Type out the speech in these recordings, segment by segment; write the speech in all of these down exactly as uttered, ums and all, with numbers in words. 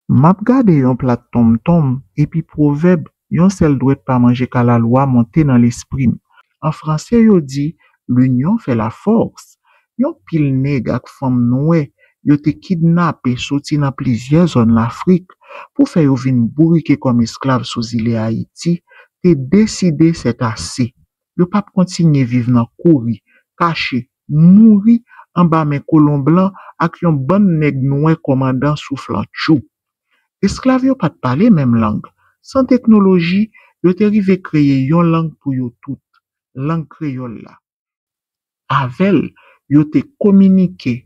M ap gade yon plat tonmtonm epi pwovèb yon sèl dwèt pa manje kalalou a monte nan lespri m. An franse, yo di, L'union fait la force. Yon pil nèg ak fanm nwè yo te kidnape soti nan plizyè zòn Lafrik pou fè yo vin bourike kòm esklav sou zile Ayiti, te deside sètase. Yo p ap kontinye viv nan kouri, kache, mouri anba men kolon blan ak yon bann nèg nwè kòmandan souflantchou. Esklav yo pa t pale menm lang. San teknoloji, yo te rive kreye yon lang pou yo tout, lang kreyòl la. Avè l, yo te kominike,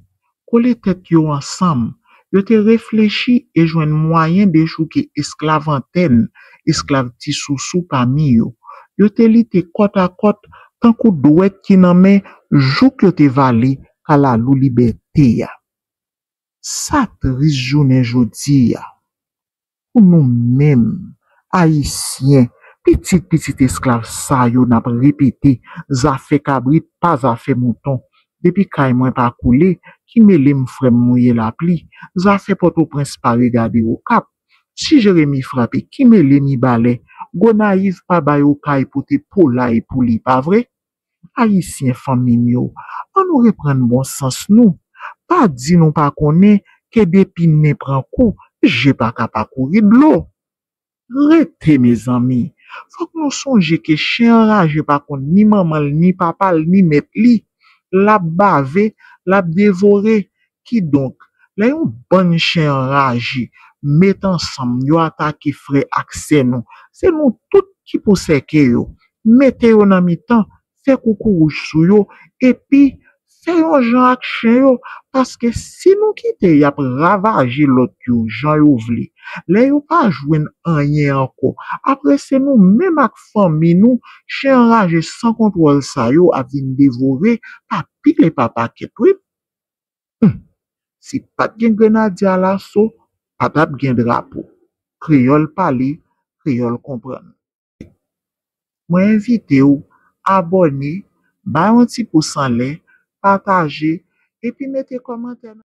kole tèt yo ansanm, yo te reflechi e jwenn mwayen dechouke esklav antèn, esklav ti sousou pami yo. Yo te lite kòtakòt tankou dwèt ki nan men jouk yo te vale kalalou libète a. Sa tris jounen jodi a pou nou menm, Ayisyen, pitit pitit esklav sa yo n ap repete, zafè kabrit pa zafè mouton. Depi kay mwen pa koule, ki mele m frè m mouye lapli. Zafè Pòtoprens pa regade Okap. Si Jeremi frape, ki mele Mibalè. Gonayiv pa bay Okay pote polay pou li, pa vre? Ayisyen fanmi m yo, ann nou reprann bon sans nou. Pa di nou pa konnen ke depi nen pran kou, je pa ka pa kouri dlo. Rete, mezanmi. Fòk nou sonje ke chen anraje pa konn ni manman l, ni papa l, ni mèt li. L ap bave, l ap devore. Kidonk, lè yon bann chen anraje met ansanm, yo atake frè ak sè nou, se nou tout ki pou sèke yo, mete yo nan mitan, fè koukouwouj sou yo, epi fè yon jan ak chen yo, paske si nou kite y ap ravaje lòt yo jan yo vle, lè yo pa jwenn anyen ankò, apre se nou menm ak fanmi nou, chen anraje san kontwòl sa yo ap vin devore pa pil e pa pakèt, wi. Humm, si pa t gen Grenadye Alaso, pa t ap gen drapo. Kreyòl pale, kreyòl konprann. Mwen envite w abòne, bay yon ti pous anlè, pataje, epi mete kòmantè nan